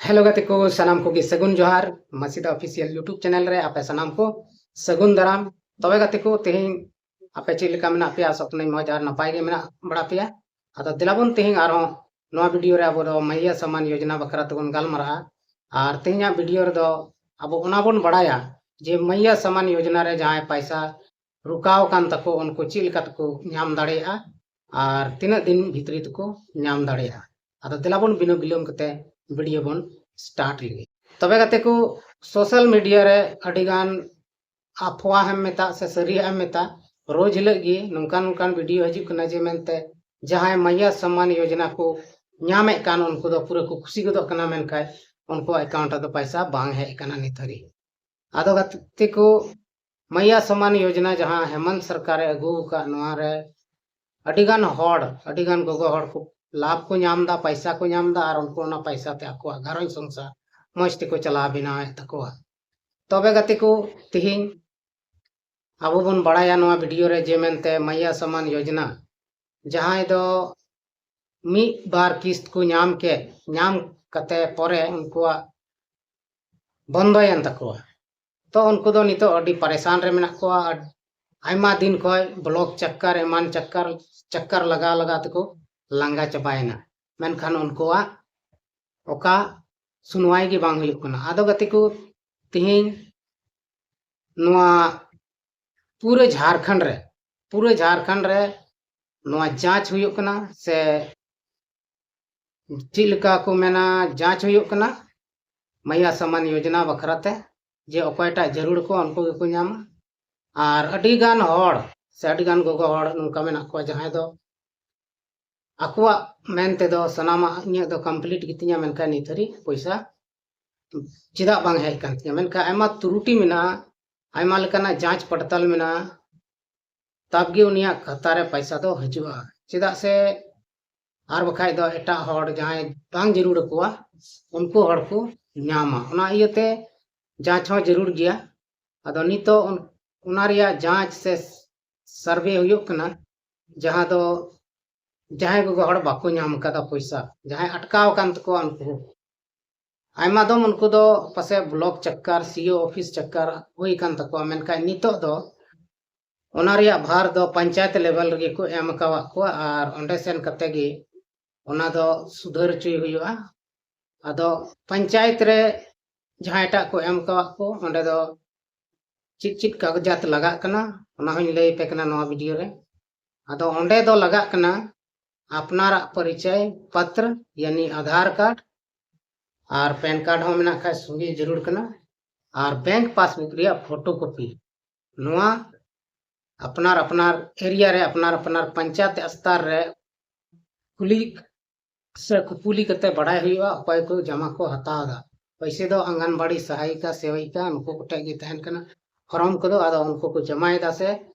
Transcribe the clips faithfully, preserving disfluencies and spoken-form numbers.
Hello ᱜᱟᱛᱮ ᱠᱚ, ᱥᱟᱱᱟᱢ ᱠᱚᱜᱮ ᱥᱟᱹᱜᱩᱱ ᱡᱚᱦᱟᱨ᱾ ᱢᱟᱥᱤᱫᱟ ᱚᱯᱷᱤᱥᱤᱭᱟᱞ YouTube ᱪᱮᱱᱮᱞ ᱨᱮ ᱟᱯᱮ ᱥᱟᱱᱟᱢ ᱠᱚ ᱥᱟᱹᱜᱩᱱ ᱫᱟᱨᱟᱢ᱾ ᱛᱚᱵᱮ ᱜᱟᱛᱮ ᱠᱚ, ᱛᱮᱦᱮᱧ ᱟᱯᱮ ᱪᱮᱫ ᱞᱮᱠᱟ ᱢᱮᱱᱟᱜ ᱯᱮᱭᱟ? ᱟᱥᱚᱜ ᱠᱟᱹᱱᱟᱹᱧ ᱢᱚᱡᱽ ᱟᱨ ᱱᱟᱯᱟᱭ ᱜᱮ ᱢᱮᱱᱟᱜ ᱵᱟᱲᱟ ᱯᱮᱭᱟ᱾ ᱟᱫᱚ ᱫᱮᱞᱟ ᱵᱚᱱ, ᱛᱮᱦᱮᱧ ᱟᱨᱦᱚᱸ ᱱᱚᱣᱟ ᱵᱷᱤᱰᱤᱭᱳ ᱨᱮ ᱟᱵᱚ ᱫᱚ ᱢᱟᱭᱭᱟ ᱥᱟᱢᱟᱱ ᱭᱳᱡᱽᱱᱟ ᱵᱟᱠᱷᱨᱟ ᱛᱮᱵᱚᱱ ᱜᱟᱞᱢᱟᱨᱟᱜᱼᱟ᱾ ᱟᱨ ᱛᱮᱦᱮᱧᱟᱜ ᱵᱷᱤᱰᱤᱭᱳ ᱨᱮᱫᱚ ᱟᱵᱚ ᱚᱱᱟ ᱵᱚᱱ ᱵᱟᱲᱟᱭᱟ ᱡᱮ ᱢᱟᱭᱭᱟ ᱥᱟᱢᱟᱱ ᱭᱳᱡᱽᱱᱟ ᱨᱮ ᱡᱟᱦᱟᱸᱭ ᱯᱟᱭᱥᱟ ᱨᱩᱠᱟᱣ ᱟᱠᱟᱱ ᱛᱟᱠᱚ, ᱩᱱᱠᱩ ᱪᱮᱫ ᱞᱮᱠᱟ ᱛᱮᱠᱚ ᱧᱟᱢ ᱫᱟᱲᱮᱭᱟᱜᱼᱟ ᱟᱨ ᱛᱤᱱᱟᱹᱜ ᱫᱤᱱ ᱵᱷᱤᱛᱨᱤ ᱛᱮᱠᱚ ᱧᱟᱢ ᱫᱟᱲᱮᱭᱟᱜᱼᱟ᱾ ᱟᱫᱚ ᱫᱮᱞᱟ ᱵᱚᱱ ᱵᱤᱱᱟᱹ ᱵᱤᱞᱚᱢ ᱠᱟᱛᱮ ᱵᱷᱤᱰᱤᱭᱳ ᱵᱚᱱ ᱥᱴᱟᱨᱴ ᱞᱮᱜᱮ᱾ ᱛᱚᱵᱮ ᱜᱟᱛᱮ ᱠᱚ, ᱥᱳᱥᱟᱞ ᱢᱤᱰᱤᱭᱟ ᱨᱮ ᱟᱹᱰᱤᱜᱟᱱ ᱟᱯᱷᱣᱟ ᱮᱢ ᱢᱮᱛᱟᱜ ᱥᱮ ᱥᱟᱹᱨᱤᱭᱟᱜ ᱮᱢ ᱢᱮᱛᱟᱜ, ᱨᱳᱡᱽ ᱦᱤᱞᱳᱜ ᱜᱮ ᱱᱚᱝᱠᱟᱱ ᱱᱚᱝᱠᱟᱱ ᱵᱷᱤᱰᱤᱭᱳ ᱦᱤᱡᱩᱜ ᱠᱟᱱᱟ ᱡᱮ ᱢᱮᱱᱛᱮ ᱡᱟᱦᱟᱸᱭ ᱢᱟᱭᱭᱟ ᱥᱟᱢᱟᱱ ᱭᱳᱡᱽᱱᱟ ᱠᱚ ᱧᱟᱢᱮᱫ ᱠᱟᱱ, ᱩᱱᱠᱩ ᱫᱚ ᱯᱩᱨᱟᱹ ᱠᱚ ᱠᱩᱥᱤ ᱜᱚᱫᱚᱜ ᱠᱟᱱᱟ, ᱢᱮᱱᱠᱷᱟᱱ ᱩᱱᱠᱩᱣᱟᱜ ᱮᱠᱟᱣᱩᱱᱴ ᱨᱮᱫᱚ ᱯᱟᱭᱥᱟ ᱵᱟᱝ ᱦᱮᱡ ᱟᱠᱟᱱᱟ ᱱᱤᱛ ᱦᱟᱹᱨᱤᱡ᱾ ᱟᱫᱚ ᱜᱟᱛᱮ ᱠᱚ, ᱢᱟᱭᱭᱟ ᱥᱟᱢᱟᱱ ᱭᱳᱡᱽᱱᱟ ᱡᱟᱦᱟᱸ ᱦᱮᱢᱚᱱᱛ ᱥᱚᱨᱠᱟᱨᱮ ᱟᱹᱜᱩ ᱟᱠᱟᱫ, ᱱᱚᱣᱟ ᱨᱮ ᱟᱹᱰᱤᱜᱟᱱ ᱦᱚᱲ, ᱟᱹᱰᱤᱜᱟᱱ ᱜᱚᱜᱚ ᱦᱚᱲ ᱠᱚ ᱞᱟᱵᱷ ᱠᱚ ᱧᱟᱢ ᱮᱫᱟ, ᱯᱟᱭᱥᱟ ᱠᱚ ᱧᱟᱢ ᱮᱫᱟ, ᱟᱨ ᱩᱱᱠᱩ ᱚᱱᱟ ᱯᱟᱭᱥᱟ ᱛᱮ ᱟᱠᱚᱣᱟᱜ ᱜᱷᱟᱨᱚᱸᱡᱽ ᱥᱚᱝᱥᱟᱨ ᱢᱚᱡᱽ ᱛᱮᱠᱚ ᱪᱟᱞᱟᱣ ᱵᱮᱱᱟᱣᱮᱫ ᱛᱟᱠᱚᱣᱟ᱾ ᱛᱚᱵᱮ ᱜᱟᱛᱮ ᱠᱚ, ᱛᱮᱦᱮᱧ ᱟᱵᱚ ᱵᱚᱱ ᱵᱟᱲᱟᱭᱟ ᱱᱚᱣᱟ ᱵᱷᱤᱰᱤᱭᱳ ᱨᱮ ᱡᱮ ᱢᱮᱱᱛᱮ ᱢᱟᱭᱭᱟ ᱥᱟᱢᱟᱱ ᱭᱳᱡᱽᱱᱟ, ᱡᱟᱦᱟᱸᱭ ᱫᱚ ᱢᱤᱫ ᱵᱟᱨ ᱠᱤᱥᱛ ᱠᱚ ᱧᱟᱢ ᱠᱮᱫ, ᱧᱟᱢ ᱠᱟᱛᱮ ᱯᱚᱨᱮ ᱩᱱᱠᱩᱣᱟᱜ ᱵᱚᱱᱫᱚᱭᱮᱱ ᱛᱟᱠᱚᱣᱟ᱾ ᱛᱚ ᱩᱱᱠᱩ ᱫᱚ ᱱᱤᱛᱚᱜ ᱟᱹᱰᱤ ᱯᱟᱨᱮᱥᱟᱱ ᱨᱮ ᱢᱮᱱᱟᱜ ᱠᱚᱣᱟ᱾ ᱟᱨ ᱟᱭᱢᱟ ᱫᱤᱱ ᱠᱷᱚᱱ ᱵᱞᱚᱠ ᱪᱟᱠᱠᱟᱨ, ᱮᱢᱟᱱ ᱪᱟᱠᱠᱟᱨ, ᱪᱟᱠᱠᱟᱨ ᱞᱟᱜᱟᱣ ᱞᱟᱜᱟᱣ ᱛᱮᱠᱚ ᱞᱟᱸᱜᱟ ᱪᱟᱵᱟᱭᱮᱱᱟ᱾ ᱢᱮᱱᱠᱷᱟᱱ ᱩᱱᱠᱩᱣᱟᱜ ᱚᱠᱟ ᱥᱩᱱᱣᱟᱭ ᱜᱮ ᱵᱟᱝ ᱦᱩᱭᱩᱜ ᱠᱟᱱᱟ᱾ ᱟᱫᱚ ᱜᱟᱛᱮ ᱠᱚ, ᱛᱮᱦᱮᱧ ᱱᱚᱣᱟ ᱯᱩᱨᱟᱹ ᱡᱷᱟᱲᱠᱷᱚᱸᱰ ᱨᱮ, ᱯᱩᱨᱟᱹ ᱡᱷᱟᱲᱠᱷᱚᱸᱰ ᱨᱮ ᱱᱚᱣᱟ ᱡᱟᱸᱪ ᱦᱩᱭᱩᱜ ᱠᱟᱱᱟ, ᱥᱮ ᱪᱮᱫ ᱞᱮᱠᱟ ᱠᱚ ᱢᱮᱱᱟ, ᱡᱟᱸᱪ ᱦᱩᱭᱩᱜ ᱠᱟᱱᱟ ᱢᱟᱭᱭᱟ ᱥᱟᱢᱟᱱ ᱭᱳᱡᱽᱱᱟ ᱵᱟᱠᱷᱨᱟ ᱛᱮ, ᱡᱮ ᱚᱠᱚᱭᱴᱟᱜ ᱡᱟᱹᱨᱩᱲ ᱠᱚ ᱩᱱᱠᱩ ᱜᱮᱠᱚ ᱧᱟᱢᱟ᱾ ᱟᱨ ᱟᱹᱰᱤᱜᱟᱱ ᱦᱚᱲ ᱥᱮ ᱟᱹᱰᱤᱜᱟᱱ ᱜᱚᱜᱚ ᱦᱚᱲ ᱱᱚᱝᱠᱟ ᱢᱮᱱᱟᱜ ᱠᱚᱣᱟ, ᱡᱟᱦᱟᱸᱭ ᱫᱚ ᱟᱠᱚᱣᱟᱜ ᱢᱮᱱ ᱛᱮᱫᱚ ᱥᱟᱱᱟᱢᱟᱜ ᱤᱧᱟᱹᱜ ᱫᱚ ᱠᱚᱢᱯᱞᱤᱴ ᱜᱮᱛᱤᱧᱟ, ᱢᱮᱱᱠᱷᱟᱱ ᱱᱤᱛ ᱦᱟᱹᱨᱤᱡ ᱯᱚᱭᱥᱟ ᱪᱮᱫᱟᱜ ᱵᱟᱝ ᱦᱮᱡ ᱟᱠᱟᱱ ᱛᱤᱧᱟ? ᱢᱮᱱᱠᱷᱟᱱ ᱟᱭᱢᱟ ᱛᱨᱩᱴᱤ ᱢᱮᱱᱟᱜᱼᱟ, ᱟᱭᱢᱟ ᱞᱮᱠᱟᱱᱟᱜ ᱡᱟᱸᱪ ᱯᱟᱲᱛᱟᱞ ᱢᱮᱱᱟᱜᱼᱟ, ᱛᱟᱵ ᱜᱮ ᱩᱱᱤᱭᱟᱜ ᱠᱷᱟᱛᱟ ᱨᱮ ᱯᱚᱭᱥᱟ ᱫᱚ ᱦᱤᱡᱩᱜᱼᱟ᱾ ᱪᱮᱫᱟᱜ ᱥᱮ ᱟᱨ ᱵᱟᱠᱷᱟᱡ ᱫᱚ ᱮᱴᱟᱜ ᱦᱚᱲ ᱡᱟᱦᱟᱸᱭ ᱵᱟᱝ ᱡᱟᱹᱨᱩᱲ ᱟᱠᱚᱣᱟ, ᱩᱱᱠᱩ ᱦᱚᱲ ᱠᱚ ᱧᱟᱢᱟ᱾ ᱚᱱᱟ ᱤᱭᱟᱹᱛᱮ ᱡᱟᱸᱪ ᱦᱚᱸ ᱡᱟᱹᱨᱩᱲ ᱜᱮᱭᱟ᱾ ᱟᱫᱚ ᱱᱤᱛᱚᱜ ᱚᱱ-, ᱚᱱᱟ ᱨᱮᱭᱟᱜ ᱡᱟᱸᱪ ᱥᱮ ᱥᱟᱨᱵᱷᱮ ᱦᱩᱭᱩᱜ ᱠᱟᱱᱟ, ᱡᱟᱦᱟᱸ ᱫᱚ ᱡᱟᱦᱟᱸᱭ ᱜᱚᱜᱚ ᱦᱚᱲ ᱵᱟᱠᱚ ᱧᱟᱢ ᱟᱠᱟᱫᱟ ᱯᱚᱭᱥᱟ, ᱡᱟᱦᱟᱸᱭ ᱟᱴᱠᱟᱣ ᱟᱠᱟᱱ ᱛᱟᱠᱚᱣᱟ ᱩᱱᱠᱩ᱾ ᱟᱭᱢᱟ ᱫᱚᱢ ᱩᱱᱠᱩ ᱫᱚ ᱯᱟᱥᱮ ᱵᱞᱚᱠ ᱪᱟᱠᱠᱟᱨ, ᱥᱤ ᱳ ᱚᱯᱷᱤᱥ ᱪᱟᱠᱠᱟᱨ ᱦᱩᱭ ᱟᱠᱟᱱ ᱛᱟᱠᱚᱣᱟ, ᱢᱮᱱᱠᱷᱟᱱ ᱱᱤᱛᱚᱜ ᱫᱚ ᱚᱱᱟ ᱨᱮᱭᱟᱜ ᱵᱷᱟᱨ ᱫᱚ ᱯᱚᱧᱪᱟᱭᱮᱛ ᱞᱮᱵᱮᱞ ᱨᱮᱜᱮ ᱠᱚ ᱮᱢ ᱟᱠᱟᱣᱟᱫ ᱠᱚᱣᱟ ᱟᱨ ᱚᱸᱰᱮ ᱥᱮᱱ ᱠᱟᱛᱮ ᱜᱮ ᱚᱱᱟ ᱫᱚ ᱥᱩᱫᱷᱟᱹᱨ ᱦᱚᱪᱚᱭ ᱦᱩᱭᱩᱜᱼᱟ᱾ ᱟᱫᱚ ᱯᱚᱧᱪᱟᱭᱮᱛ ᱨᱮ ᱡᱟᱦᱟᱸᱭᱴᱟᱜ ᱠᱚ ᱮᱢ ᱟᱠᱟᱣᱟᱫ ᱠᱚ, ᱚᱸᱰᱮ ᱫᱚ ᱪᱮᱫ ᱪᱮᱫ ᱠᱟᱜᱚᱡᱟᱛ ᱞᱟᱜᱟᱜ ᱠᱟᱱᱟ, ᱚᱱᱟ ᱦᱚᱸᱧ ᱞᱟᱹᱭ ᱟᱯᱮ ᱠᱟᱱᱟ ᱱᱚᱣᱟ ᱵᱷᱤᱰᱤᱭᱳ ᱨᱮ᱾ ᱟᱫᱚ ᱚᱸᱰᱮ ᱫᱚ ᱞᱟᱜᱟᱜ ᱠᱟᱱᱟ ᱟᱯᱱᱟᱨᱟᱜ ᱯᱚᱨᱤᱪᱚᱭ ᱯᱚᱛᱨᱚ, ᱭᱟᱱᱤ ᱟᱫᱷᱟᱨ ᱠᱟᱨᱰ, ᱟᱨ ᱯᱮᱱ ᱠᱟᱨᱰ ᱦᱚᱸ ᱢᱮᱱᱟᱜ ᱠᱷᱟᱡ ᱥᱚᱸᱜᱮ ᱡᱟᱹᱨᱩᱲ ᱠᱟᱱᱟ, ᱟᱨ ᱵᱮᱝᱠ ᱯᱟᱥᱵᱩᱠ ᱨᱮᱭᱟᱜ ᱯᱷᱳᱴᱳ ᱠᱚᱯᱤ᱾ ᱱᱚᱣᱟ ᱟᱯᱱᱟᱨ ᱟᱯᱱᱟᱨ ᱮᱨᱤᱭᱟ ᱨᱮ, ᱟᱯᱱᱟᱨ ᱟᱯᱱᱟᱨ ᱯᱚᱧᱪᱟᱭᱮᱛ ᱥᱛᱚᱨ ᱨᱮ ᱠᱩᱞᱤ ᱥᱮ ᱠᱩᱯᱩᱞᱤ ᱠᱟᱛᱮ ᱵᱟᱲᱟᱭ ᱦᱩᱭᱩᱜᱼᱟ ᱚᱠᱚᱭ ᱠᱚ ᱡᱟᱢᱟ ᱠᱚ ᱦᱟᱛᱟᱣ ᱮᱫᱟ᱾ ᱯᱚᱭᱥᱟ ᱫᱚ ᱟᱝᱜᱟᱱᱵᱟᱲᱤ ᱥᱟᱦᱟᱭᱤᱠᱟ, ᱥᱮᱣᱤᱠᱟ, ᱱᱩᱠᱩ ᱠᱚᱴᱷᱮᱡ ᱜᱮ ᱛᱟᱦᱮᱱ ᱠᱟᱱᱟ ᱯᱷᱚᱨᱚᱢ ᱠᱚᱫᱚ, ᱟᱫᱚ ᱩᱱᱠᱩ ᱠᱚ ᱡᱟᱢᱟᱭᱮᱫᱟ ᱥᱮ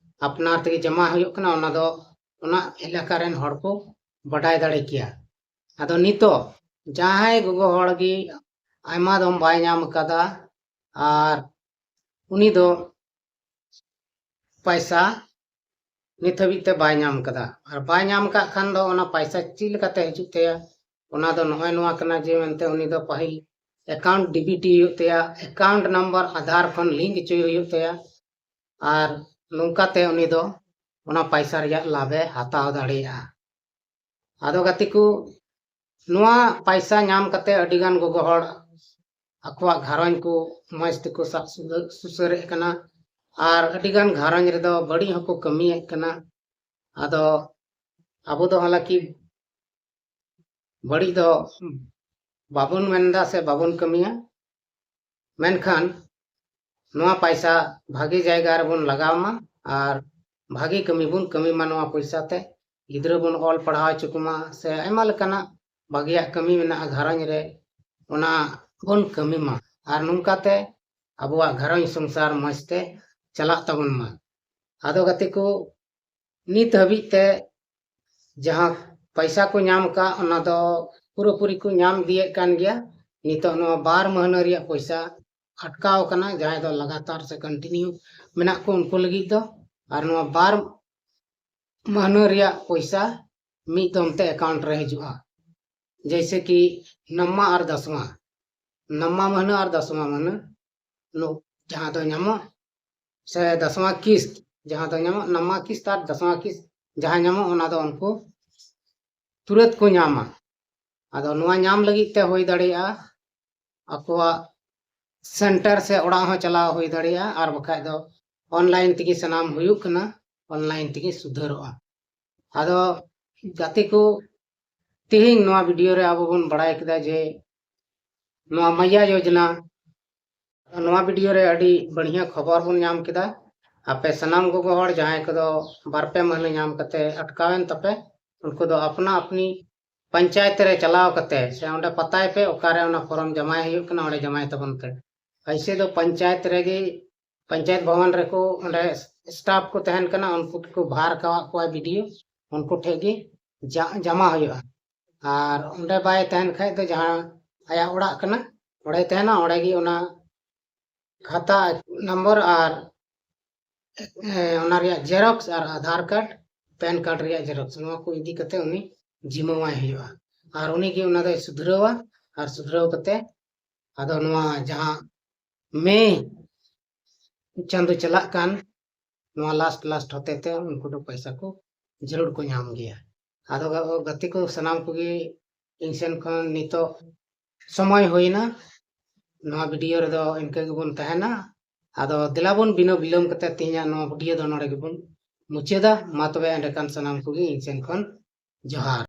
ᱟᱯᱱᱟᱨ ᱛᱮᱜᱮ ᱡᱟᱢᱟ ᱦᱩᱭᱩᱜ ᱠᱟᱱᱟ, ᱚᱱᱟ ᱫᱚ ᱚᱱᱟ ᱮᱞᱟᱠᱟ ᱨᱮᱱ ᱦᱚᱲ ᱠᱚ ᱵᱟᱰᱟᱭ ᱫᱟᱲᱮ ᱠᱮᱭᱟ᱾ ᱟᱫᱚ ᱱᱤᱛᱚᱜ ᱡᱟᱦᱟᱸᱭ ᱜᱚᱜᱚ ᱦᱚᱲ ᱜᱮ ᱟᱭᱢᱟ ᱫᱚᱢ ᱵᱟᱭ ᱧᱟᱢ ᱟᱠᱟᱫᱟ ᱟᱨ ᱩᱱᱤ ᱫᱚ ᱯᱚᱭᱥᱟ ᱱᱤᱛ ᱦᱟᱹᱵᱤᱡ ᱛᱮ ᱵᱟᱭ ᱧᱟᱢ ᱟᱠᱟᱫᱟ, ᱟᱨ ᱵᱟᱭ ᱧᱟᱢ ᱟᱠᱟᱫ ᱠᱷᱟᱱ ᱫᱚ ᱚᱱᱟ ᱯᱚᱭᱥᱟ ᱪᱮᱫ ᱞᱮᱠᱟᱛᱮ ᱦᱤᱡᱩᱜ ᱛᱟᱭᱟ? ᱚᱱᱟ ᱫᱚ ᱱᱚᱜᱼᱚᱭ ᱱᱚᱣᱟ ᱠᱟᱱᱟ ᱡᱮ ᱢᱮᱱᱛᱮ ᱩᱱᱤ ᱫᱚ ᱯᱟᱹᱦᱤᱞ ᱮᱠᱟᱣᱩᱱᱴ ᱰᱤᱵᱤᱴᱤ ᱦᱩᱭᱩᱜ ᱛᱟᱭᱟ, ᱮᱠᱟᱣᱩᱱᱴ ᱱᱟᱢᱵᱟᱨ ᱟᱫᱷᱟᱨ ᱠᱷᱚᱱ ᱞᱤᱝᱠ ᱦᱚᱪᱚᱭ ᱦᱩᱭᱩᱜ ᱛᱟᱭᱟ, ᱟᱨ ᱱᱚᱝᱠᱟᱛᱮ ᱩᱱᱤ ᱫᱚ ᱚᱱᱟ ᱯᱚᱭᱥᱟ ᱨᱮᱭᱟᱜ ᱞᱟᱵᱷ ᱮ ᱦᱟᱛᱟᱣ ᱫᱟᱲᱮᱭᱟᱜᱼᱟ᱾ ᱟᱫᱚ ᱜᱟᱛᱮ ᱠᱚ, ᱱᱚᱣᱟ ᱯᱟᱭᱥᱟ ᱧᱟᱢ ᱠᱟᱛᱮ ᱟᱹᱰᱤ ᱜᱟᱱ ᱜᱚᱜᱚ ᱦᱚᱲ ᱟᱠᱚᱣᱟᱜ ᱜᱷᱟᱨᱚᱸᱡᱽ ᱠᱚ ᱢᱚᱸᱡᱽ ᱛᱮᱠᱚ ᱥᱟᱵ ᱥᱩᱫᱟᱹ-, ᱥᱩᱥᱟᱹᱨᱮᱫ ᱠᱟᱱᱟ, ᱟᱨ ᱟᱹᱰᱤ ᱜᱟᱱ ᱜᱷᱟᱨᱚᱸᱡᱽ ᱨᱮᱫᱚ ᱵᱟᱹᱲᱤᱡ ᱦᱚᱸᱠᱚ ᱠᱟᱹᱢᱤᱭᱮᱫ ᱠᱟᱱᱟ᱾ ᱟᱫᱚ ᱟᱵᱚ ᱫᱚ ᱦᱟᱞᱟᱠᱤ ᱵᱟᱹᱲᱤᱡ ᱫᱚ ᱵᱟᱵᱚᱱ ᱢᱮᱱᱫᱟ ᱥᱮ ᱵᱟᱵᱚᱱ ᱠᱟᱹᱢᱤᱭᱟ, ᱢᱮᱱᱠᱷᱟᱱ ᱱᱚᱣᱟ ᱯᱟᱭᱥᱟ ᱵᱷᱟᱜᱮ ᱡᱟᱭᱜᱟ ᱨᱮᱵᱚᱱ ᱞᱟᱜᱟᱣ ᱢᱟ ᱟᱨ ᱵᱷᱟᱜᱮ ᱠᱟᱹᱢᱤ ᱵᱚᱱ ᱠᱟᱹᱢᱤ ᱢᱟ ᱱᱚᱣᱟ ᱯᱚᱭᱥᱟ ᱛᱮ᱾ ᱜᱤᱫᱽᱨᱟᱹ ᱵᱚᱱ ᱚᱞ ᱯᱟᱲᱦᱟᱣ ᱦᱚᱪᱚ ᱠᱚᱢᱟ ᱥᱮ ᱟᱭᱢᱟ ᱞᱮᱠᱟᱱᱟᱜ ᱵᱷᱟᱜᱮᱭᱟᱜ ᱠᱟᱹᱢᱤ ᱢᱮᱱᱟᱜᱼᱟ ᱜᱷᱟᱨᱚᱸᱡᱽ ᱨᱮ, ᱚᱱᱟ ᱵᱚᱱ ᱠᱟᱹᱢᱤ ᱢᱟ᱾ ᱟᱨ ᱱᱚᱝᱠᱟᱛᱮ ᱟᱵᱚᱣᱟᱜ ᱜᱷᱟᱨᱚᱸᱡᱽ ᱥᱚᱝᱥᱟᱨ ᱢᱚᱸᱡᱽ ᱛᱮ ᱪᱟᱞᱟᱜ ᱛᱟᱵᱚᱱ ᱢᱟ᱾ ᱟᱫᱚ ᱜᱟᱛᱮ ᱠᱚ, ᱱᱤᱛ ᱦᱟᱹᱵᱤᱡ ᱛᱮ ᱡᱟᱦᱟᱸ ᱯᱚᱭᱥᱟ ᱠᱚ ᱧᱟᱢ ᱟᱠᱟᱫ, ᱚᱱᱟ ᱫᱚ ᱯᱩᱨᱟᱹᱯᱩᱨᱤ ᱠᱚ ᱧᱟᱢ ᱤᱫᱤᱭᱮᱫ ᱠᱟᱱ ᱜᱮᱭᱟ᱾ ᱱᱤᱛᱚᱜ ᱱᱚᱣᱟ ᱵᱟᱨ ᱢᱟᱹᱦᱱᱟᱹ ᱨᱮᱭᱟᱜ ᱯᱚᱭᱥᱟ ᱟᱴᱠᱟᱣ ᱟᱠᱟᱱᱟ᱾ ᱡᱟᱦᱟᱸᱭ ᱫᱚ ᱞᱟᱜᱟᱛᱟᱨ ᱥᱮ ᱠᱚᱱᱴᱤᱱᱤᱭᱩ ᱢᱮᱱᱟᱜ ᱠᱚ, ᱩᱱᱠᱩ ᱞᱟᱹᱜᱤᱫ ᱫᱚ᱾ ᱟᱨ ᱱᱚᱣᱟ ᱵᱟᱨ ᱢᱟᱹᱦᱱᱟᱹ ᱨᱮᱭᱟᱜ ᱯᱚᱭᱥᱟ ᱢᱤᱫ ᱫᱚᱢ ᱛᱮ ᱮᱠᱟᱣᱩᱱᱴ ᱨᱮ ᱦᱤᱡᱩᱜᱼᱟ, ᱡᱮᱭᱥᱮ ᱠᱤ ᱱᱟᱢᱢᱟ ᱟᱨ ᱫᱟᱥᱣᱟ᱾ ᱱᱟᱢᱟ ᱢᱟᱹᱦᱱᱟᱹ ᱟᱨ ᱫᱟᱥᱢᱟ ᱢᱟᱹᱦᱱᱟᱹ ᱱᱩ-, ᱡᱟᱦᱟᱸ ᱫᱚ ᱧᱟᱢᱚᱜ, ᱥᱮ ᱫᱟᱥᱢᱟ ᱠᱤᱥᱛ ᱡᱟᱦᱟᱸ ᱫᱚ ᱧᱟᱢᱚᱜ, ᱱᱟᱢᱟ ᱠᱤᱥᱛ ᱟᱨ ᱫᱟᱥᱢᱟ ᱠᱤᱥᱛ ᱡᱟᱦᱟᱸ ᱧᱟᱢᱚᱜ, ᱚᱱᱟ ᱫᱚ ᱩᱱᱠᱩ ᱛᱩᱨᱟᱹᱛ ᱠᱚ ᱧᱟᱢᱟ᱾ ᱟᱫᱚ ᱱᱚᱣᱟ ᱧᱟᱢ ᱞᱟᱹᱜᱤᱫ ᱛᱮ ᱦᱩᱭ ᱫᱟᱲᱮᱭᱟᱜᱼᱟ ᱟᱠᱚᱣᱟᱜ ᱥᱮᱱᱴᱟᱨ ᱥᱮ ᱚᱲᱟᱜ ᱦᱚᱸ ᱪᱟᱞᱟᱣ ᱦᱩᱭ ᱫᱟᱲᱮᱭᱟᱜᱼᱟ, ᱟᱨ ᱵᱟᱠᱷᱟᱡ ᱫᱚ ᱚᱱᱞᱟᱭᱤᱱ ᱛᱮᱜᱮ ᱥᱟᱱᱟᱢ ᱦᱩᱭᱩᱜ ᱠᱟᱱᱟ, ᱚᱱᱞᱟᱭᱤᱱ ᱛᱮᱜᱮ ᱥᱩᱫᱷᱟᱹᱨᱚᱜᱼᱟ᱾ ᱟᱫᱚ ᱜᱟᱛᱮ ᱠᱚ, ᱛᱮᱦᱮᱧ ᱱᱚᱣᱟ ᱵᱷᱤᱰᱤᱭᱳ ᱨᱮ ᱟᱵᱚ ᱵᱚᱱ ᱵᱟᱲᱟᱭ ᱠᱮᱫᱟ ᱡᱮ ᱱᱚᱣᱟ ᱢᱟᱭᱟ ᱭᱳᱡᱽᱱᱟ, ᱱᱚᱣᱟ ᱵᱷᱤᱰᱤᱭᱳ ᱨᱮ ᱟᱹᱰᱤ ᱵᱟᱹᱲᱦᱤᱭᱟᱹ ᱠᱷᱚᱵᱚᱨ ᱵᱚᱱ ᱧᱟᱢ ᱠᱮᱫᱟ᱾ ᱟᱯᱮ ᱥᱟᱱᱟᱢ ᱜᱚᱜᱚ ᱦᱚᱲ ᱡᱟᱦᱟᱸᱭ ᱠᱚᱫᱚ ᱵᱟᱨ ᱯᱮ ᱢᱟᱹᱦᱱᱟᱹ ᱧᱟᱢ ᱠᱟᱛᱮ ᱟᱴᱠᱟᱣᱮᱱ ᱛᱟᱯᱮ, ᱩᱱᱠᱩ ᱫᱚ ᱟᱯᱱᱟ ᱟᱯᱱᱤ ᱯᱚᱧᱪᱟᱭᱮᱛ ᱨᱮ ᱪᱟᱞᱟᱣ ᱠᱟᱛᱮ ᱥᱮ ᱚᱸᱰᱮ ᱯᱟᱛᱟᱭ ᱯᱮ, ᱚᱠᱟᱨᱮ ᱚᱱᱟ ᱯᱷᱚᱨᱚᱢ ᱡᱟᱢᱟᱭ ᱦᱩᱭᱩᱜ ᱠᱟᱱᱟ, ᱚᱸᱰᱮ ᱡᱟᱢᱟᱭ ᱛᱟᱵᱚᱱ ᱯᱮ᱾ ᱮᱭᱥᱮ ᱫᱚ ᱯᱚᱧᱪᱟᱭᱮᱛ ᱨᱮᱜᱮ, ᱯᱚᱧᱪᱟᱭᱮᱛ ᱵᱷᱚᱵᱚᱱ ᱨᱮᱠᱚ ᱚᱸᱰᱮ ᱥᱴᱟᱯ ᱠᱚ ᱛᱟᱦᱮᱱ ᱠᱟᱱᱟ, ᱩᱱᱠᱩ ᱜᱮᱠᱚ ᱵᱷᱟᱨ ᱠᱟᱣᱟᱜ ᱠᱚᱣᱟ ᱵᱤᱰᱤᱭᱳ, ᱩᱱᱠᱩ ᱴᱷᱮᱡ ᱜᱮ ᱡᱟ-, ᱡᱟᱢᱟ ᱦᱩᱭᱩᱜᱼᱟ᱾ ᱟᱨ ᱚᱸᱰᱮ ᱵᱟᱭ ᱛᱟᱦᱮᱱ ᱠᱷᱟᱡ ᱫᱚ ᱡᱟᱦᱟᱸ ᱟᱭᱟᱜ ᱚᱲᱟᱜ ᱠᱟᱱᱟ, ᱚᱸᱰᱮ ᱛᱟᱦᱮᱱᱟ, ᱚᱸᱰᱮ ᱜᱮ ᱚᱱᱟ ᱠᱷᱟᱛᱟ ᱱᱚᱢᱵᱚᱨ ᱟᱨ, ᱮ, ᱚᱱᱟ ᱨᱮᱭᱟᱜ ᱡᱮᱨᱚᱠᱥ ᱟᱨ ᱟᱫᱷᱟᱨ ᱠᱟᱨᱰ, ᱯᱮᱱ ᱠᱟᱨᱰ ᱨᱮᱭᱟᱜ ᱡᱮᱨᱚᱠᱥ, ᱱᱚᱣᱟ ᱠᱚ ᱤᱫᱤ ᱠᱟᱛᱮ ᱩᱱᱤ ᱡᱤᱢᱟᱹᱣᱟᱭ ᱦᱩᱭᱩᱜᱼᱟ᱾ ᱟᱨ ᱩᱱᱤ ᱜᱮ ᱚᱱᱟ ᱫᱚᱭ ᱥᱩᱫᱷᱨᱟᱹᱣᱟ, ᱟᱨ ᱥᱩᱫᱷᱨᱟᱹᱣ ᱠᱟᱛᱮ ᱟᱫᱚ ᱱᱚᱣᱟ ᱡᱟᱦᱟᱸ ᱢᱮ ᱪᱟᱸᱫᱚ ᱪᱟᱞᱟᱜ ᱠᱟᱱ, ᱱᱚᱣᱟ ᱞᱟᱥᱴ ᱞᱟᱥᱴ ᱦᱚᱛᱮ ᱛᱮ ᱩᱱᱠᱩ ᱫᱚ ᱯᱚᱭᱥᱟ ᱠᱚ ᱡᱟᱹᱨᱩᱲ ᱠᱚ ᱧᱟᱢ ᱜᱮᱭᱟ᱾ ᱟᱫᱚ ᱜᱟ-, ᱜᱟᱛᱮ ᱠᱚ, ᱥᱟᱱᱟᱢ ᱠᱚᱜᱮ ᱤᱧ ᱥᱮᱱ ᱠᱷᱚᱱ ᱱᱤᱛᱚᱜ ᱥᱚᱢᱚᱭ ᱦᱩᱭᱱᱟ᱾ ᱱᱚᱣᱟ ᱵᱷᱤᱰᱤᱭᱳ ᱨᱮᱫᱚ ᱤᱱᱠᱟᱹ ᱜᱮᱵᱚᱱ ᱛᱟᱦᱮᱱᱟ᱾ ᱟᱫᱚ ᱫᱮᱞᱟ ᱵᱚᱱ ᱵᱤᱱᱟᱹ ᱵᱤᱞᱚᱢ ᱠᱟᱛᱮ ᱛᱮᱦᱮᱧᱟᱜ ᱱᱚᱣᱟ ᱵᱷᱤᱰᱤᱭᱳ ᱫᱚ ᱱᱚᱰᱮ ᱜᱮᱵᱚᱱ ᱢᱩᱪᱟᱹᱫᱟ᱾ ᱢᱟ ᱛᱚᱵᱮ ᱮᱸᱰᱮᱠᱷᱟᱱ ᱥᱟᱱᱟᱢ ᱠᱚᱜᱮ ᱤᱧ ᱥᱮᱱ ᱠᱷᱚᱱ ᱡᱚᱦᱟᱨ᱾